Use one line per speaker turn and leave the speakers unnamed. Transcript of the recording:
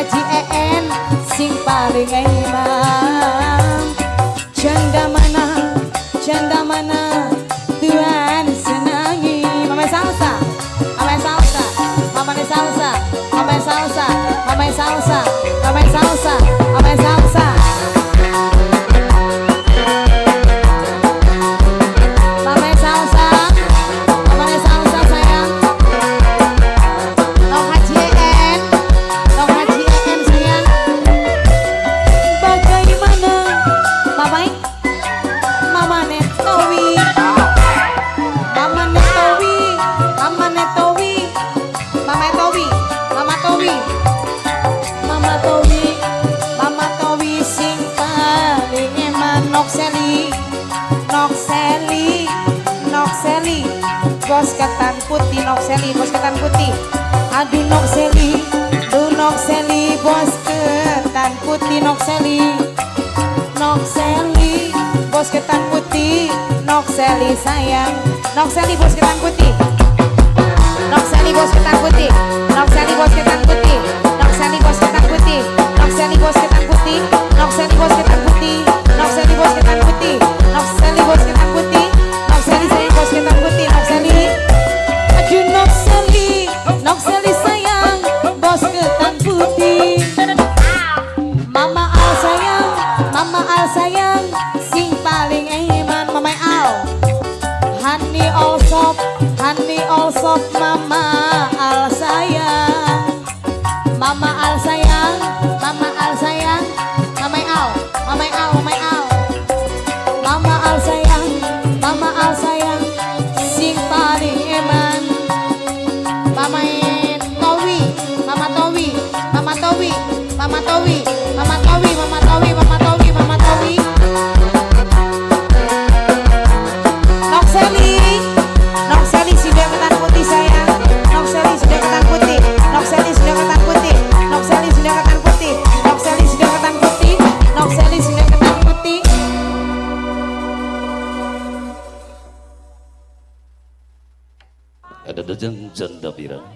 Haji En sing paling eman. Janda mana Tuhan senangi. Mama salsa, mama salsa, mama salsa, mama salsa, mama salsa, mama salsa, mama salsa. Mama salsa, mama salsa sayang. Nong Haji En, Nong Haji En sayang. Bagaimana Mama? Mama Netowi, Mama Netowi, Mama Netowi, Mama Towi, Mama Towi, Mama Towi, Mama Towi sing paling eman. Nokseli, Nokseli, Nokseli, bos ketan putih. Nokseli, bos ketan putih. Aduh Nokseli, duh Nokseli, bos ketan putih. Nokseli, Nokseli, bos ketan putih. Nokseli sayang. Nokseli bos ketan putih. Nokseli bos ketan putih. Nokseli bos ketan putih. Nokseli bos ketan putih. Nokseli bos ketan putih. Nokseli bos ketan putih. Nokseli bos ketan putih. Nokseli bos ketan putih. Nokseli sayang bos ketan putih. Nokseli. Aduh Nokseli, Nokseli sayang bos ketan putih. Mama Al sayang, Mama Al sayang sing paling eman. Mama Al, Hani Alsop, Hani Alsop, Mama Al sayang, Mama Al sayang, Mama Al sayang, Mama Al, Mama Al, Mama Al, Mama Al sayang, Mama Al sayang sing paling eman. Mama Towi, Mama Towi, Mama Towi, Mama Towi, Mama Towi, Mama Towi, Mama Towi, Mama Towi. Nokseli, Nokseli sudah ketan putih sayang. Nokseli sudah ketan putih. Nokseli sudah ketan putih. Nokseli sudah ketan putih. Nokseli sudah ketan putih. Nokseli sudah ketan putih.
Ada janda pirang.